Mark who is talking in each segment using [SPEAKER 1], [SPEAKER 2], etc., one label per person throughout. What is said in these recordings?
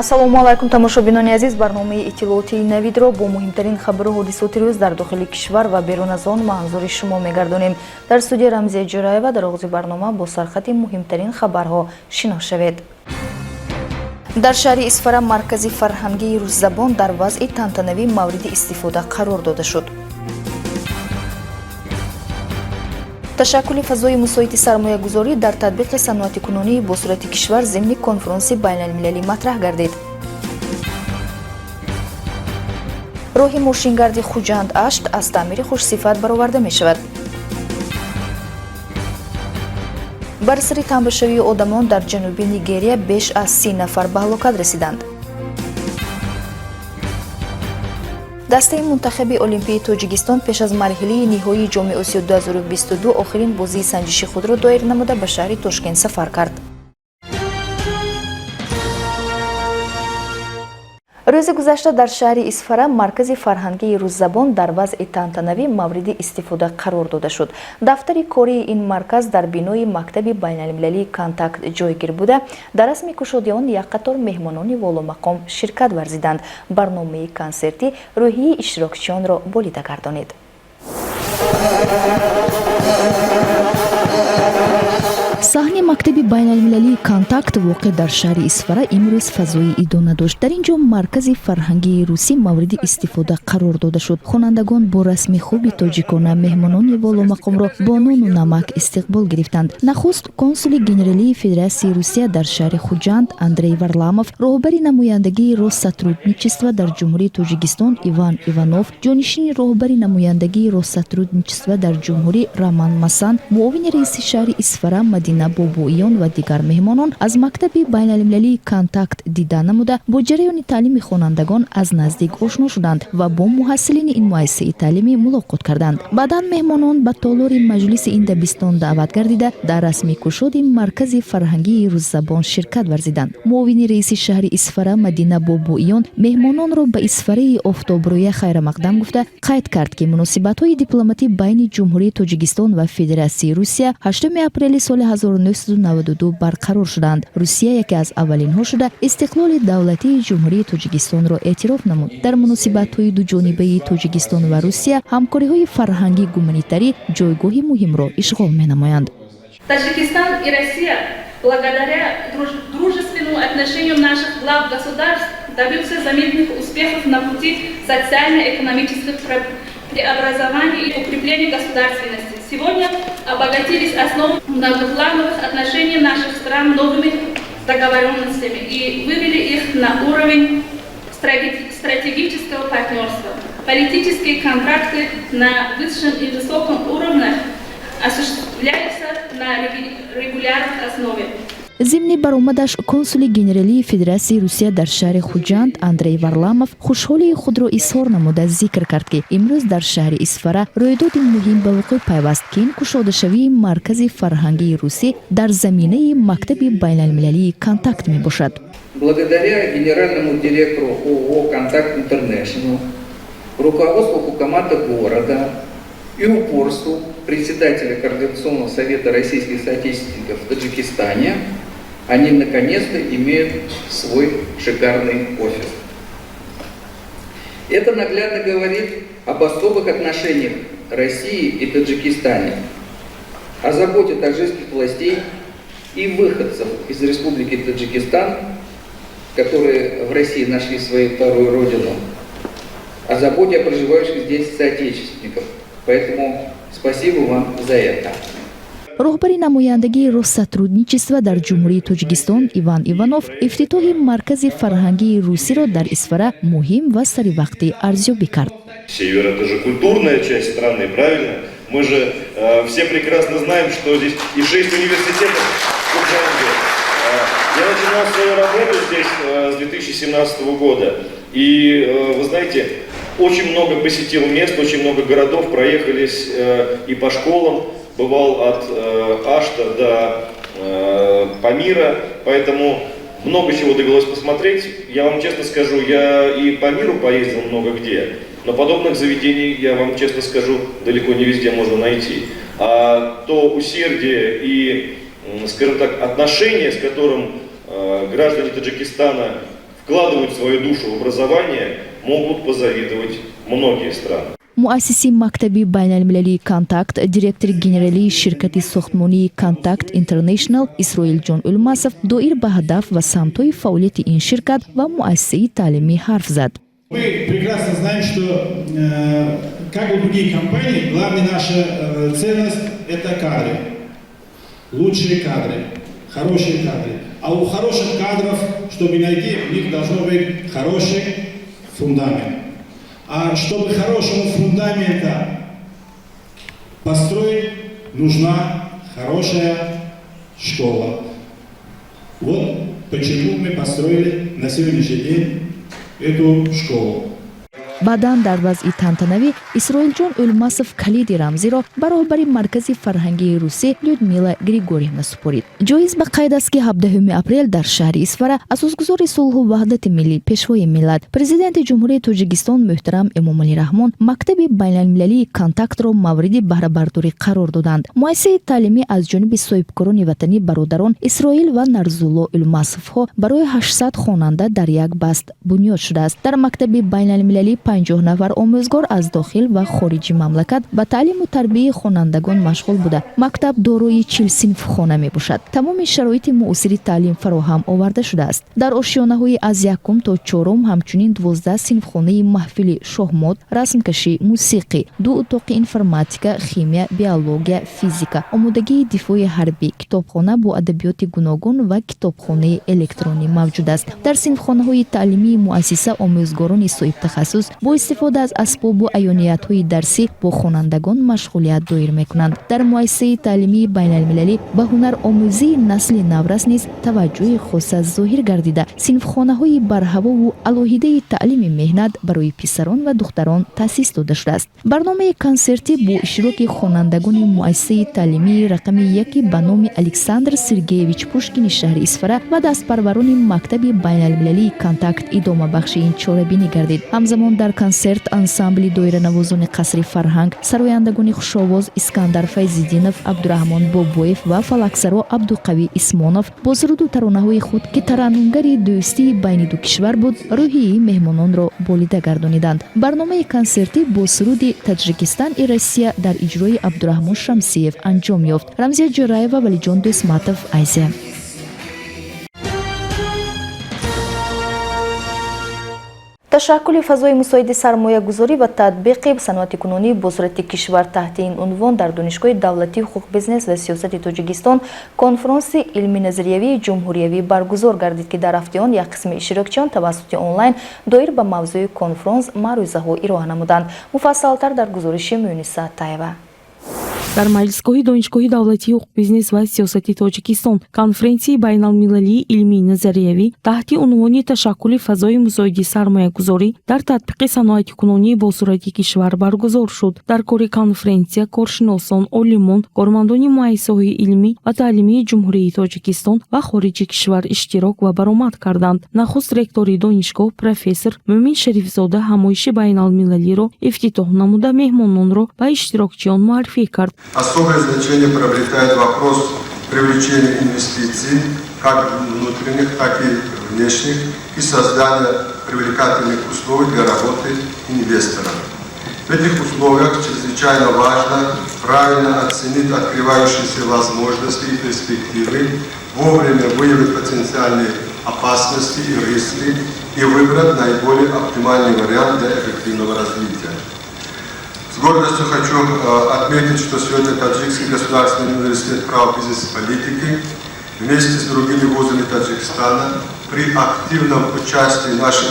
[SPEAKER 1] Ассалому алайкум, тамошобинони азиз. Барномаи иттилоотии Навидро бо муҳимтарин хабару ҳодисоти рӯз дар дохили кишвар ва берун аз он манзури шумо мегардонем. Дар студия Рамзия Ҷураева. Дар оғози барнома бо сархати муҳимтарин хабарҳо шинос шавед. Дар шаҳри Исфара маркази фарҳангии русзабон дар вазъи тантанавӣ мавриди истифода қарор дода шуд. Ташаккули фазои мусоиди сармоягузорӣ дар татбиқи саноатикунонии босуръати кишвар зимни конфронси байналмилалӣ матраҳ гардид. Роҳи мошингарди Хуҷанд Ашт аз таъмири хушсифат бароварда мешавад. Бар сари тамбашавии одамон дар ҷануби Нигерия беш аз 30 нафар ба ҳалокат расиданд. Дастаи мунтахаби Олимпии Тоҷикистон пеш аз марҳилаи ниҳоии Ҷоми Осиё 2022 охирин бозии санҷиши худро доир намуда, ба шаҳри Тошкент сафар кард. Рӯзи гузашта дар шаҳри Исфара маркази фарҳангии русзабон дар вазъи тантанавӣ мавриди истифода қарор дода шуд. Дафтари кории ин марказ дар бинои мактаби байналмилалии Контакт ҷойгир буда, дар расми кушоди он як қатор меҳмонони воломақом ширкат варзиданд. Барномаи консертӣ рӯҳияи иштирокчиёнро болида гардонид. Саҳни мактаби байналмилалии Контакт, воқеъ дар шаҳри Исфара, имрӯз фазои идона дошт. Дар ин ҷо маркази фарҳангии русӣ мавриди истифода қарор дода шуд. Хонандагон бо расми хуби тоҷикона меҳмонони воломақомро бо нону намак истиқбол гирифтанд. Нахуст консули генералии Федератсияи Русия дар шаҳри Хуҷанд Андрей Варламов, роҳбари намояндагии Россотрудничества дар Ҷумҳурии Тоҷикистон Иван Иванов, ҷонишини роҳбари намояндагии Россотрудничества дар ҷумҳурӣ Роман Масан, муовини раиси шаҳри Исфара Мадина Бобоиён ва дигар меҳмонон аз мактаби байналмилалии Контакт дида намуда, бо ҷараёни таълими хонандагон аз наздик ошно шуданд ва бо муҳассилини ин муассисаи таълимӣ мулоқот карданд. Баъдан меҳмонон ба толори маҷлиси ин дабистон даъват гардида, дар расми кушоди маркази фарҳангии русзабон ширкат варзиданд. Муовини раиси шаҳри Исфара Мадина Бобоиён меҳмононро ба Исфараи офтобрӯя хайрамақдам гуфта, қайд кард, ки муносибатҳои дипломатӣ байни Ҷумҳурии Тоҷикистон ва Федератсияи Русия 8 апрели соли 1992 барқарор шуданд. Русия яке аз аввалинҳо шуда, истиқлоли давлатии Ҷумҳурии Тоҷикистонро эътироф намуд. Дар муносибатҳои дуҷонибаи Тоҷикистон ва Русия ҳамкориҳои фарҳангӣ гуманитарӣ ҷойгоҳи муҳимро ишғол менамоянд.
[SPEAKER 2] Таджикистан и Россия благодаря дружественному отношению наших глав государств добьются заметных успехов на пути социально-экономических преобразований и укрепления государственности. Сегодня обогатились основы многоплановых отношений наших стран новыми договоренностями и вывели их на уровень стратегического партнерства. Политические контракты на высшем и высоком уровнях осуществляются на регулярной основе.
[SPEAKER 1] Зимни баромадаш консули генералии Федератсияи Русия дар шаҳри Хуҷанд Андрей Варламов хушҳолии худро изҳор намуда, зикр кард, ки имрӯз дар шаҳри Исфара рӯйдоди муҳим ба вуқӯъ пайваст, ки ин кушодашавии маркази фарҳангии русӣ дар заминаи мактаби байналмилалии Контакт мебошад.
[SPEAKER 3] Благодаря генеральному директору ООО «Контакт Интернешнл», руководству Хукумата города и упорству председателя Координационного совета российских соотечественников в Таджикистане они наконец-то имеют свой шикарный офис. Это наглядно говорит об особых отношениях России и Таджикистана, о заботе таджикских властей и выходцев из Республики Таджикистан, которые в России нашли свою вторую родину, о заботе о проживающих здесь соотечественников. Поэтому спасибо вам за это.
[SPEAKER 1] Роҳбари намояндагии Россотрудничества дар Ҷумҳурии Тоҷикистон Иван Иванов ифтитоҳи маркази фарҳангии русиро дар Исфара муҳим ва саривақтӣ арзёбӣ кард.
[SPEAKER 4] Север — это же культурная часть страны, правильно? Мы же все прекрасно знаем, что здесь и шесть университетов в Худжанде. Я начинал свою работу здесь с 2017 года. И, вы знаете, очень много посетил мест, очень много городов, проехались и по школам, бывал от Ашта до Памира, поэтому много чего довелось посмотреть. Я вам честно скажу, я и по миру поездил много где, но подобных заведений, я вам честно скажу, далеко не везде можно найти. А то усердие и, скажем так, отношение, с которым граждане Таджикистана Вкладывают свою душу в образование, могут позавидовать многие страны.
[SPEAKER 1] Муассиси мактаби байналмилалии «Контакт», директори генералии ширкати сохтмонии «Контакт Интернешнл» Исроилҷон Улмасов доир ба ҳадаф ва самтҳои фаъолияти ин ширкат ва муассисаи таълимӣ ҳарф зад.
[SPEAKER 5] Мы прекрасно знаем, что, как у других компаний, главная наша ценность – это кадры. Лучшие кадры, хорошие кадры. А у хороших кадров, чтобы найти, у них должно быть хороший фундамент. А чтобы хорошего фундамента построить, нужна хорошая школа. Вот почему мы построили на сегодняшний день эту школу.
[SPEAKER 1] Баъдан дар вазъи тантанавӣ Исроилҷон Ӯлмасов калиди рамзиро ба роҳбари Маркази фарҳангии русӣ Людмила Григорьевна супорид. Ҷоиз ба қайд аст, ки 17 апрел дар шаҳри Исфара асосгузори сулҳу ваҳдати миллӣ, Пешвои миллат, Президенти Ҷумҳурии Тоҷикистон муҳтарам Эмомалӣ Раҳмон мактаби байналмилалии «Контактро» мавриди баҳрабардорӣ қарор доданд. Муассисаи таълимӣ аз ҷониби соҳибкорони ватанӣ, бародарон Исроил ва Нарзулло Ӯлмасовҳо, барои 800 хонанда дар як баст бунёд шудааст. Дар мактаби байналмилалӣ 50 нафар омӯзгор аз дохил ва хориҷи мамлакат ба таълиму тарбияи хонандагон машғул буда, мактаб дорои 40 синфхона мебошад. Тамоми шароити муосири таълим фароҳам оварда шудааст. Дар ошёнаҳои аз якум то чорум ҳамчунин 12 синфхонаи маҳфили шоҳмот, расмкашӣ, мусиқӣ, ду утоқи информатика, химия, биология, физика, омодагии дифои ҳарбӣ, китобхона бо адабиёти гуногун ва китобхонаи электронӣ мавҷуд аст. Дар синфхонаҳои таълимии муассиса омӯзгорони соҳибтахассус бо истифода аз асбобу аёниятҳои дарсӣ бо хонандагон машғулият доир мекунанд. Дар муассисаи таълимии байналмилалӣ ба ҳунаромӯзии насли наврас низ таваҷҷӯҳи хоса зоҳир гардида, синфхонаҳои барҳавову алоҳидаи таълими меҳнат барои писарон ва духтарон таъсис дода шудааст. Барномаи консертӣ бо иштироки хонандагони муассисаи таълимии рақами яки ба номи Александр Сергеевич Пушкини шаҳри Исфара ва дастпарварони мактаби байналмилалии «Контакт» идомабахши ин чорабинӣ гардид. Ҳамзамон дар консерт ансамбли доиранавозони қасри фарҳанг, сарояндагони хушовоз Искандар Файзиддинов, Абдураҳмон Бобоев ва фалаксаро Абдуқавӣ Исмонов бо суруду таронаҳои худ, ки тараннумгари дӯстии байни ду кишвар буд, рӯҳияи меҳмононро болида гардониданд. Барномаи консертӣ бо суруди «Таджикистан и Россия» дар иҷрои Абдураҳмон Шамсиев анҷом ёфт. Рамзия Ҷӯраева, Валиҷон Дӯстматов, Азия. Ташаккули фазои мусоиди сармоягузорӣ ва татбиқи саноати кунунӣ бо сурати кишвар, таҳти ин унвон дар Донишгоҳи давлатии ҳуқуқ, бизнес ва сиёсати Тоҷикистон конфронси илми назариявии ҷумҳуриявӣ баргузор гардид, ки дар рафти он як қисми иштирокчиён тавассути онлайн доир ба мавзӯи конфронс маърӯзаҳо ироа намуданд. Муфассалтар дар гузориши Муниса Таева.
[SPEAKER 6] Дар маҷлисгоҳи Донишгоҳи давлатии ҳуқуқ, бизнес ва сиёсати Тоҷикистон конференсияи байналмилалии илмии назариявӣ таҳти унвони «Ташаккули фазои мусоиди сармоягузорӣ дар татбиқи саноати кунунии босуръати кишвар» баргузор шуд. Дар кори конференсия коршиносон, олимон, кормандони муассисаҳои илмӣ ва таълимии Ҷумҳурии Тоҷикистон ва хориҷи кишвар иштирок ва баромад карданд. Нахуст ректори донишгоҳ профессор Мӯмин Шарифзода ҳамоиши байналмилалиро ифтитоҳ намуда, меҳмононро ба иштирокчиён муаррифӣ кард.
[SPEAKER 7] Особое значение приобретает вопрос привлечения инвестиций, как внутренних, так и внешних, и создания привлекательных условий для работы инвесторов. В этих условиях чрезвычайно важно правильно оценить открывающиеся возможности и перспективы, вовремя выявить потенциальные опасности и риски и выбрать наиболее оптимальный вариант для эффективного развития. С гордостью хочу отметить, что сегодня Таджикский государственный университет права, бизнеса и политики вместе с другими вузами Таджикистана при активном участии наших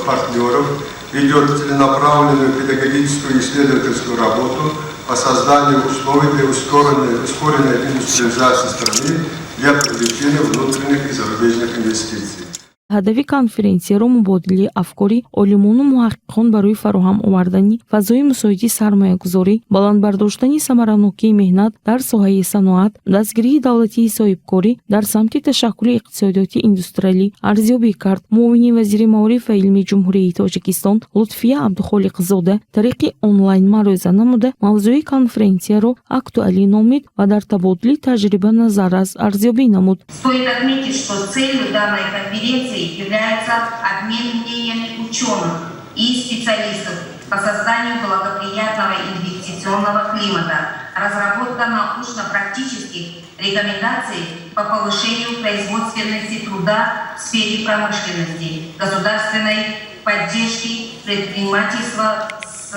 [SPEAKER 7] партнеров ведет целенаправленную педагогическую и исследовательскую работу по созданию условий для ускоренной индустриализации страны, для привлечения внутренних и зарубежных инвестиций.
[SPEAKER 6] Ҳадафи конференсияро мубодилаи афкори олимону муҳаққиқон барои фароҳам овардани фазои мусоиди сармоягузорӣ, баланд бардоштани самаранокии меҳнат дар соҳаи саноат, дастгирии давлатии соҳибкорӣ дар самти ташаккули иқтисодиёти индустриалӣ арзёбӣ кард. Муовини вазири маориф ва илми Ҷумҳурии Тоҷикистон Лутфия Абдухолиқзода тариқи онлайн маърӯза намуда, мавзӯи конференсияро актуалӣ номид ва дар табодули таҷриба назаррас арзёбӣ намуд.
[SPEAKER 8] Стоит отметить, что целью данной конференции конференции является обмен мнениями ученых и специалистов по созданию благоприятного инвестиционного климата, разработка научно-практических рекомендаций по повышению производственности труда в сфере промышленности, государственной поддержки предпринимательства с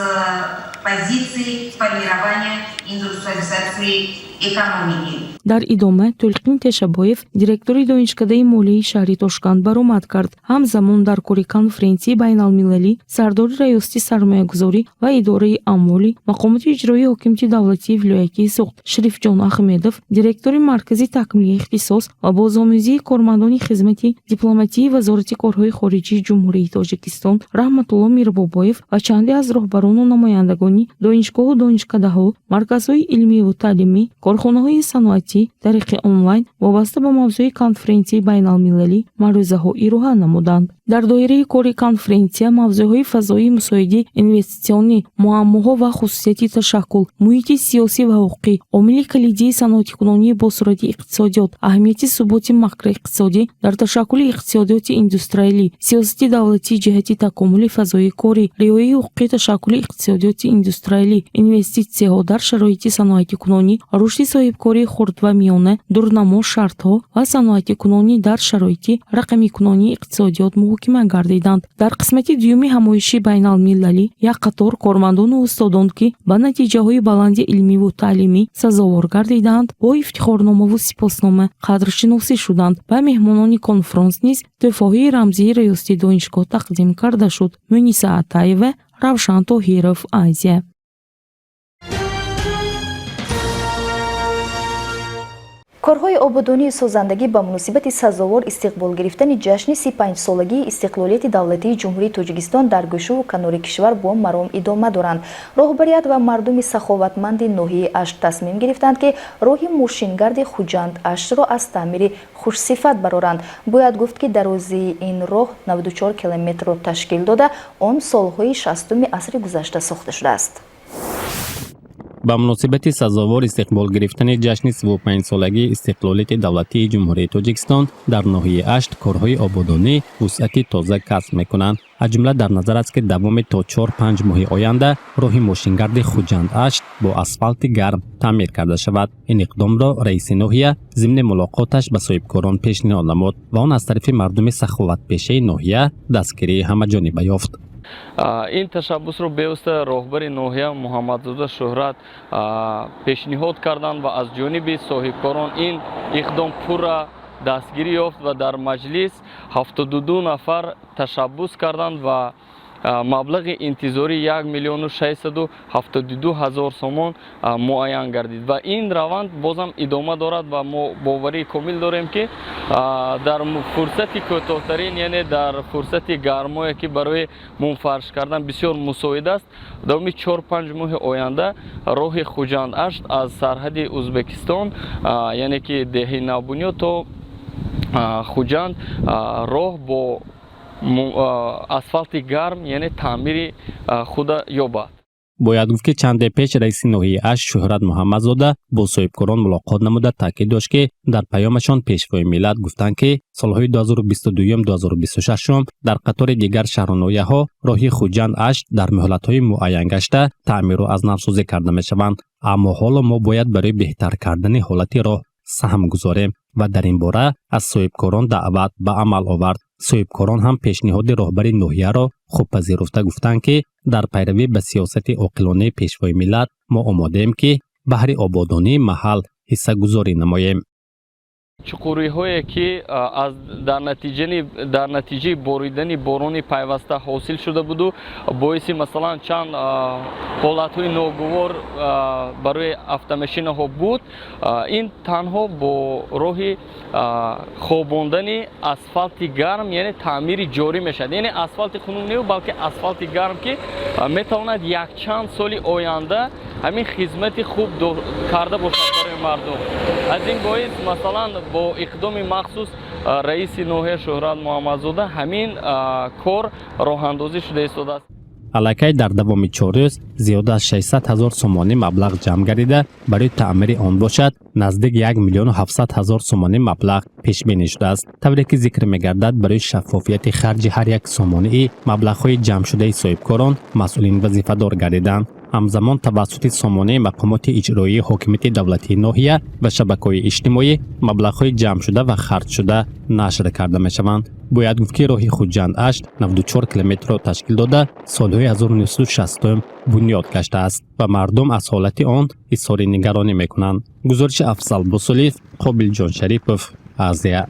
[SPEAKER 8] позиции формирования индустриализации экономики.
[SPEAKER 6] Дар идома Тӯлқин Тешабоев, директори Донишкадаи молияи шаҳри Тошканд, баромад кард. Ҳамзамон дар кори конференсияи байналмилалӣ сардори Раёсати сармоягузорӣ ва идораи амволи мақомоти иҷроии ҳокимияти давлатии вилоятии Суғд Шарифҷон Аҳмедов, директори Маркази такмили ихтисос ва бозомӯзии кормандони хизмати дипломатии Вазорати корҳои хориҷии Ҷумҳурии Тоҷикистон Раҳматулло Мирбобоев ва чанде аз роҳбарону намояндагони донишгоҳу донишкадаҳо, марказҳои илмиву таълимӣ, корхонаҳои саноатӣ тариқи онлайн вобаста ба мавзӯи конференсияи байналмилалӣ маърӯзаҳо ироа намуданд. Дар доираи кори конференсия мавзӯъҳои фазои мусоиди инвеститсионӣ, муаммоҳо ва хусусияти ташаккул, муҳити сиёсӣ ва ҳуқуқӣ, омили калидии саноатикунонии босуръати иқтисодиёт, аҳамияти суботи макроиқтисодӣ дар ташаккули иқтисодиёти индустриалӣ, сиёсати давлатӣ ҷиҳати такомули фазои корӣ, риояи ҳуқуқи ташаккули иқтисодиёти индустриалӣ, инвеститсияҳо дар шароити саноатикунонӣ, рушди соҳибкории хурд ва миёна, дурнамо, шартҳо ва саноатикунонӣ дар шароити рақамикунонии иқтисодиёт муҳокима гардиданд. Дар қисмати дуюми ҳамоиши байналмилалӣ як қатор кормандону устодон, ки ба натиҷаҳои баланди илмиву таълимӣ сазовор гардидаанд, бо ифтихорномаву сипоснома қадршиносӣ шуданд. Ба меҳмонони конфронс низ тӯҳфаҳои рамзии раёсати донишгоҳ тақдим карда шуд. Муниса Атаева, Равшан Тоҳиров, Азия.
[SPEAKER 1] Корҳои ободонии созандагӣ ба муносибати сазовор истиқбол гирифтани ҷашни 35-солагии истиқлолияти давлатии Ҷумҳурии Тоҷикистон дар гӯшаву канори кишвар бо маром идома доранд. Роҳбарият ва мардуми саховатманди ноҳияи Ашт тасмим гирифтанд, ки роҳи мошингарди Хуҷанд Аштро аз таъмири хушсифат бароранд. Бояд гуфт, ки дарозии ин роҳ 94 километрро ташкил дода, он солҳои 60-уми асри гузашта сохта шудааст.
[SPEAKER 9] Ба муносибати сазовор истиқбол гирифтани ҷашни 35-солагии истиқлолияти давлатии Ҷумҳурии Тоҷикистон дар ноҳияи Ашт корҳои ободонӣ вусъати тоза касб мекунанд. Аз ҷумла дар назар аст, ки давоми то 4-5 моҳи оянда роҳи мошингарди Хуҷанд Ашт бо асфалти гарм таъмир карда шавад. Ин иқдомро раиси ноҳия зимни мулоқоташ ба соҳибкорон пешниҳод намуд ва он аз тарафи мардуми саховатпешаи ноҳия дастгирии ҳамаҷониба ёфт.
[SPEAKER 10] Ин ташаббусро бевосита роҳбари ноҳия Муҳаммадзода Шӯҳрат пешниҳод карданд ва аз ҷониби соҳибкорон ин иқдом пурра дастгирӣ ёфт ва дар маҷлис 72 нафар ташаббус карданд ва маблағи интизорӣ 1 672 000 сомон муайян гардид. Ва ин раванд бозам идома дорад ва мо боварии комил дорем, ки дар фурсати кӯтоҳтарин, яъне дар фурсати гармое, ки барои мумфарш кардан бисёр мусоид аст, давоми 4-5 моҳи оянда роҳи Хуҷанд Ашт аз сарҳади Ӯзбекистон, яъне ки деҳаи Навбунёд то Хуҷанд, роҳ бо асфалти гарм, яъне таъмири худа ёбад.
[SPEAKER 9] Бояд гуфт, ки чанде пеш раиси ноҳияи Ашт Шӯҳрат Муҳаммадзода бо соҳибкорон мулоқот намуда, таъкид дошт, ки дар паёмашон Пешвои миллат гуфтанд, ки солҳои 2022-2026 дар қатори дигар шаҳру ноҳияҳо роҳи Хуҷанд Ашт дар муҳлатҳои муайян гашта таъмиру аз навсозӣ карда мешаванд. Аммо ҳоло мо бояд барои беҳтар кардани ҳолати роҳ саҳм гузорем ва дар ин бора аз соҳибкорон даъват ба амал овард. Соҳибкорон ҳам пешниҳоди роҳбари ноҳияро хуб пазируфта, гуфтанд, ки дар пайравӣ ба сиёсати оқилонаи Пешвои миллат мо омодаем, ки баҳри ободонии маҳал ҳиссагузорӣ намоем.
[SPEAKER 10] Чуқуриҳое, ки дар натиҷаи боридани борони пайваста ҳосил шуда буду боиси, масалан, чанд ҳолатҳои ногувор барои автомошинаҳо буд, ин танҳо бо роҳи хобондани асфалти гарм, яъне таъмири ҷорӣ мешавад. Яъне асфалти хунук не, балки асфалти гарм, ки метавонад якчанд соли оянда ҳамин хизмати хуб карда бошад барои мардум. Аз ин боис, масалан, бо иқдоми махсус раиси ноҳия Шӯҳрат Муҳаммадзода ҳамин кор роҳандозӣ шуда истодааст.
[SPEAKER 9] Аллакай дар давоми 4 рӯз зиёда аз 600 ҳазор сомонӣ маблағ ҷамъ гардида, барои таъмири он бошад наздик 1 миллиону 700 ҳазор сомонӣ маблағ пешбинӣ шудааст. Тавре ки зикр мегардад, барои шаффофияти харҷи ҳар як сомонии маблағҳои ҷамъшудаи соҳибкорон масъулин вазифадор гардиданд. Ҳамзамон тавассути сомонаи мақомоти иҷроии ҳокимияти давлатии ноҳия ва шабакаҳои иҷтимоӣ маблағҳои ҷамъшуда ва харҷшуда нашр карда мешаванд. Бояд гуфт, ки роҳи Хуҷанд Ашт 94 километрро ташкил дода, солҳои 1960 бунёд гаштааст ва мардум аз ҳолати он изҳори нигаронӣ мекунанд. Гузориши Афзал Бусулиев, Қобилҷон Шарипов, Азия.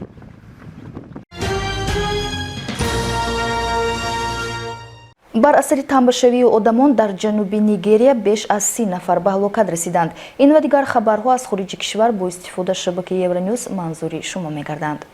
[SPEAKER 1] Бар асари тамбашавии одамон дар ҷануби Нигерия беш аз 30 нафар ба ҳалокат расиданд. Ин ва дигар хабарҳо аз хориҷи кишвар бо истифода шабакаи Евронюс манзури шумо мегарданд.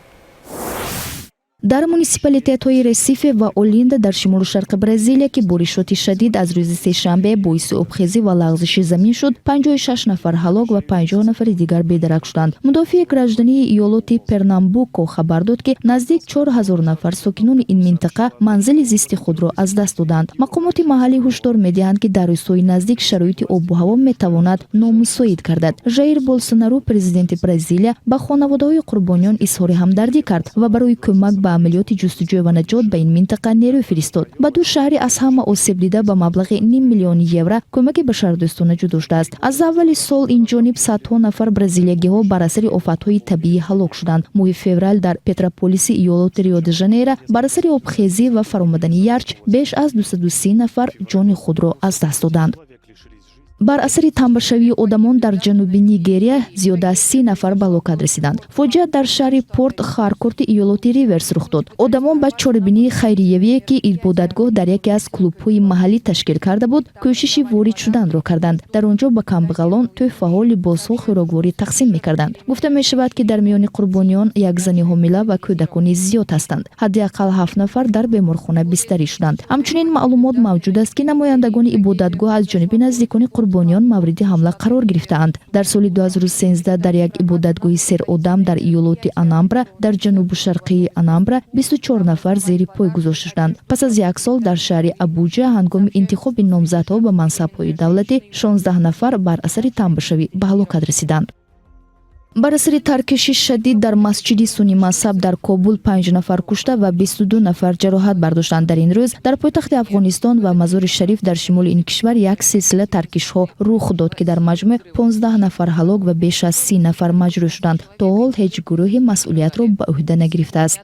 [SPEAKER 1] Дар муниципалитетҳои Ресифе ва Олинда дар шимолу шарқи Бразилия, ки боришоти шадид аз рӯзи сешанбе боиси обхезӣ ва лағзиши замин шуд, 56 нафар ҳалок ва 50 нафари дигар бедарак шуданд. Мудофии граждании иёлоти Пернамбуко хабар дод, ки наздик 4000 нафар сокинони ин минтақа манзили зисти худро аз даст доданд. Мақомоти маҳаллӣ ҳушдор медиҳанд, ки дар рӯзҳои наздик шароити обу ҳаво метавонад номусоид гардад. Жаир Болсонару, президенти Бразилия, ба хонаводаҳои қурбониён изҳори ҳамдардӣ кард ва барои кӯмак ба амалиёти ҷустуҷӯ ва наҷот ба ин минтақа нерӯ фиристод. Ба ду шаҳри аз ҳама осебдида ба маблағи ним миллион евро кӯмаки башардӯстона ҷудо шудааст. Аз аввали сол ин ҷониб садҳо нафар бразилиягиҳо бар асари офатҳои табиӣ ҳалок шуданд. Моҳи феврал дар Петрополиси иёлоти Рио де Жанейро бар асари обхезӣ ва фаромадани ярч беш аз 230 нафар ҷони худро аз даст доданд. Бар асари тамбашавии одамон дар ҷануби Нигерия зиёда аз 30 нафар ба ҳалокат расиданд. Фоҷиа дар шаҳри Порт Харкорти иёлоти Риверс рух дод. Одамон ба чорабинии хайриявие, ки ибодатгоҳ дар яке аз клубҳои маҳаллӣ ташкил карда буд, кӯшиши ворид шуданро карданд. Дар он ҷо ба камбағалон тӯҳфаҳо, либосҳо, хӯрокворӣ тақсим мекарданд. Гуфта мешавад, ки дар миёни қурбониён як зани ҳомила ва кӯдакони зиёд ҳастанд. Ҳадди ақал 7 нафар дар беморхона бистарӣ шуданд. Ҳамчунин маълумот мавҷуд аст, ки намояндагони ибодатгоҳ аз ҷониби наздикони қурбониён мавриди ҳамла қарор гирифтаанд. Дар соли 2013 дар як ибодатгоҳи серодам дар иёлоти Анамбра дар ҷанубу шарқии Анамбра 24 нафар зери пой гузошта шуданд. Пас аз як сол дар шаҳри Абуҷа ҳангоми интихоби номзадҳо ба мансабҳои давлатӣ 16 нафар бар асари тамбашавӣ ба ҳалокат расиданд. Бар асари таркиши шадид дар масҷиди суннӣ мазҳаб дар Кобул 5 нафар кушта ва 22 нафар ҷароҳат бардоштанд. Дар ин рӯз дар пойтахти Афғонистон ва Мазори Шариф дар шимоли ин кишвар як силсила таркишҳо рух дод, ки дар маҷмӯъ 15 нафар ҳалок ва беш аз 30 нафар маҷрӯҳ шуданд. То ҳол ҳеҷ гурӯҳе масъулиятро ба ӯҳда нагирифтааст.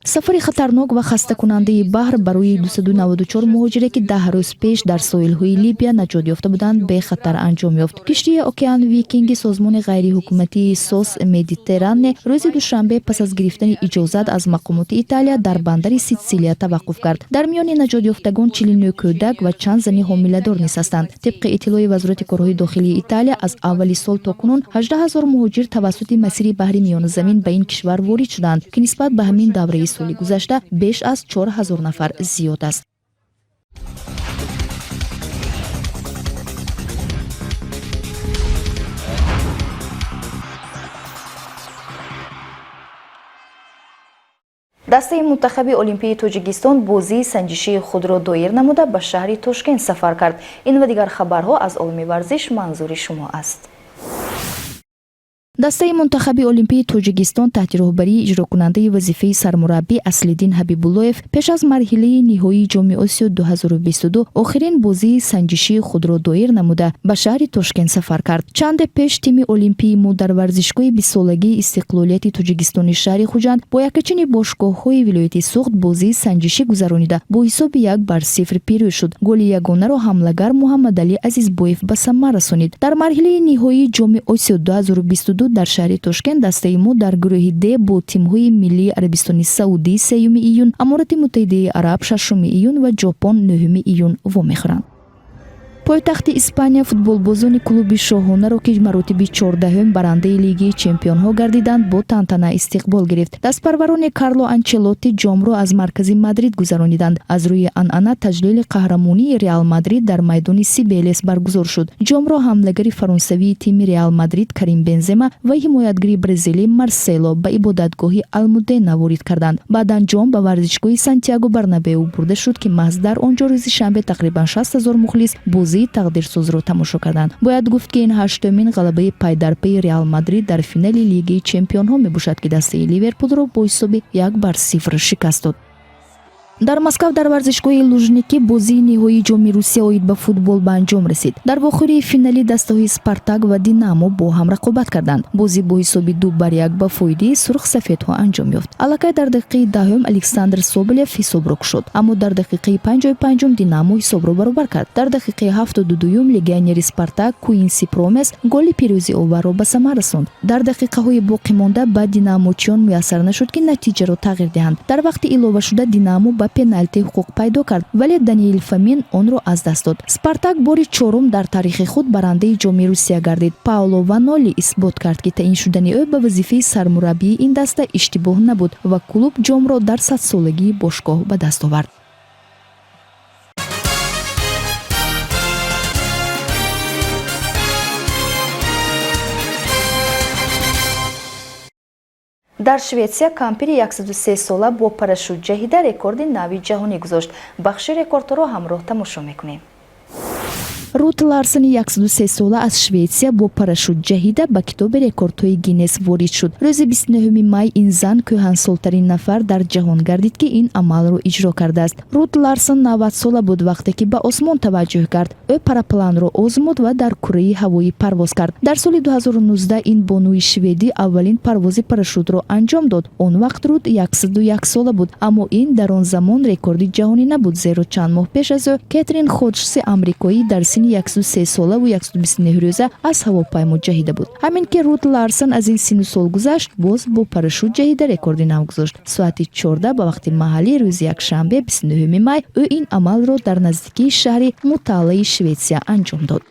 [SPEAKER 1] Сафари хатарнок ва хастакунандаи баҳр барои 294 муҳоҷире, ки 10 рӯз пеш дар соҳилҳои Либия наҷот ёфта буданд, бехатар анҷом ёфт. Киштии Океан Викинги созмони ғайриҳукуматии СОС Медитеране рӯзи душанбе пас аз гирифтани иҷозат аз мақомоти Италия дар бандари Ситсилия таваққуф кард. Дар миёни наҷотёфтагон 49 кӯдак ва чанд зани ҳомиладор низ ҳастанд. Тибқи иттилои Вазорати корҳои дохилии Италия, аз аввали сол то кунун 18 ҳазор муҳоҷир тавассути масири баҳри Миёназамин ба ин кишвар ворид шуданд, ки нисбат ба ҳамин давраи соли гузашта беш аз 4000 нафар зиёд аст. Дастаи мунтахаби олимпии Тоҷикистон бозии санҷишии худро доир намуда, ба шаҳри Тошкент сафар кард. Ин ва дигар хабарҳо аз олами варзиш манзури шумо аст. Дастаи мунтахаби олимпии Тоҷикистон таҳти роҳбарии иҷрокунандаи вазифаи сармураббӣ Аслиддин Ҳабибуллоев пеш аз марҳилаи ниҳоии Ҷоми Осиё 2022 охирин бозии санҷишии худро доир намуда, ба шаҳри Тошкент сафар кард. Чанде пеш тими олимпии мо дар варзишгоҳи бистсолагии истиқлолияти Тоҷикистони шаҳри Хуҷанд бо якачини бошгоҳҳои вилояти Суғд бозии санҷишӣ гузаронида, бо ҳисоби 1-0 пирӯз шуд. Голи ягонаро ҳамлагар Муҳаммадалӣ Азизбоев ба самар расонид. Дар марҳилаи ниҳоии Ҷоми Осиё 2022 дар шаҳри Тошкент дастаи мо дар гурӯҳи Д бо тимҳои миллии Арабистони Саудӣ 3 июн, Аморати Муттаҳидаи Араб 6 июн ва Ҷопон 9 июн вомехӯранд. Пойтахти Испания футболбозони клуби шоҳонаро, ки маротиби 14-ум барандаи Лигаи чемпионҳо гардиданд, бо тантана истиқбол гирифт. Дастпарварони Карло Анчелотти ҷомро аз маркази Мадрид гузарониданд. Аз рӯи анъана, таҷлили қаҳрамонии Реал Мадрид дар майдони Сибелес баргузор шуд. Ҷомро ҳамлагари фаронсавии тими Реал Мадрид Карим Бензема ва ҳимоятгари бразилӣ Марсело ба ибодатгоҳи Алмудена ворид карданд. Баъдан ҷом ба варзишгоҳи Сантьяго Барнабеу бурда шуд, ки маҳз дар он ҷо рӯзи шанбе тақрибан 60 000 мухлис бозии тақдирсозро тамошо карданд. Бояд гуфт, ки ин ҳаштумин ғалабаи пайдарпайи Реал Мадрид дар финали Лигаи чемпионҳо мебошад, ки дастаи Ливерпулро бо ҳисоби 1-0 шикаст дод. Дар Москав, дар варзишгоҳи Лужники, бозии ниҳоии Ҷоми Русия оид ба футбол ба анҷом расид. Дар вохӯрии финалӣ дастаҳои Спартак ва Динамо бо ҳам рақобат карданд. Бозӣ бо ҳисоби 2-1 ба фоидаи сурхсафедҳо анҷом ёфт. Аллакай дар дақиқаи 10-ум Александр Соболев ҳисобро кушод, аммо дар дақиқаи 55-ум Динамо ҳисобро баробар кард. Дар дақиқаи 72-юм легионери Спартак Куинси Промес голи пирӯзиоварро ба самар расонд. Дар дақиқаҳои боқимонда ба динамочиён муяссар нашуд, ки натиҷаро тағйир диҳанд. Дар вақти иловашуда Динамо ба пеналти ҳуқуқ пайдо кард, вале Даниил Фомин онро аз даст дод. Спартак бори чорум дар таърихи худ барандаи Ҷоми Русия гардид. Паоло Ваноли исбот кард, ки таъин шудани ӯ ба вазифаи сармураббии ин даста иштибоҳ набуд ва клуб ҷомро дар садсолагии бошгоҳ ба даст овард. Дар Шветсия кампири 103 сола бо парашют ҷаҳида рекорди нави ҷаҳонӣ гузошт. Бахши рекордҳоро ҳамроҳ тамошо мекунем. Рут Ларсони 103 сола аз Шветсия бо парашют ҷаҳида ба китоби рекордҳои Гиннес ворид шуд. Рӯзи 29 май ин зан кӯҳансолтарин нафар дар ҷаҳон гардид, ки ин амалро иҷро кардааст. Рут Ларсон 90 сола буд, вақте ки ба осмон таваҷҷӯҳ кард. Ӯ парапланро озмуд ва дар кураи ҳавоӣ парвоз кард. Дар соли 2019 ин бонуи шведӣ аввалин парвози парашютро анҷом дод. Он вақт Рут 101 сола буд, аммо ин дар он замон рекорди ҷаҳонӣ набуд, зеро чанд моҳ пеш аз ӯ Кетрин Ходжси амрикоӣ дар синни 103 солаву 129 рӯза аз ҳавопаймо ҷаҳида буд. Ҳамин ки Рут Ларсон аз ин синну сол гузашт, боз бо парашют ҷаҳида рекорди нав гузошт. Соати 14 ба вақти маҳаллӣ рӯзи якшанбе, 29 май, ӯ ин амалро дар наздикии шаҳри Муталаи Шветсия анҷом дод.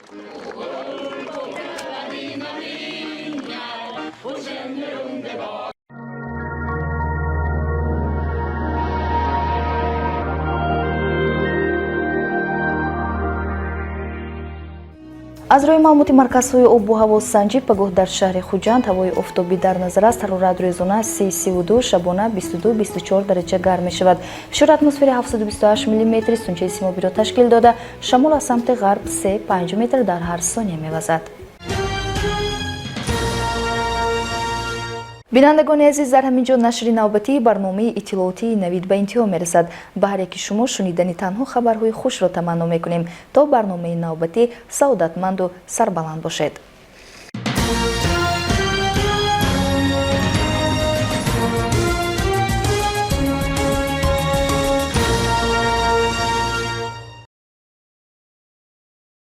[SPEAKER 11] Аз рӯи маълумоти марказҳои обу ҳавосанҷӣ, пагоҳ дар шаҳри Хуҷанд ҳавои офтобӣ дар назар аст. Ҳарорат рӯзона 32, шабона 22-24 дараҷа гарм мешавад. Фишори атмосфери 728 миллиметри сутунчаи симобиро ташкил дода, шамол аз самти ғарб 3-5 метр дар ҳар сония мевазад. Бинандагони азиз, дар ҳамин ҷо нашри навбатии барномаи иттилоотии Навид ба интиҳо мерасад. Ба ҳар яки шумо шунидани танҳо хабарҳои хушро таманно мекунем. То барномаи навбатӣ саодатманду сарбаланд бошед.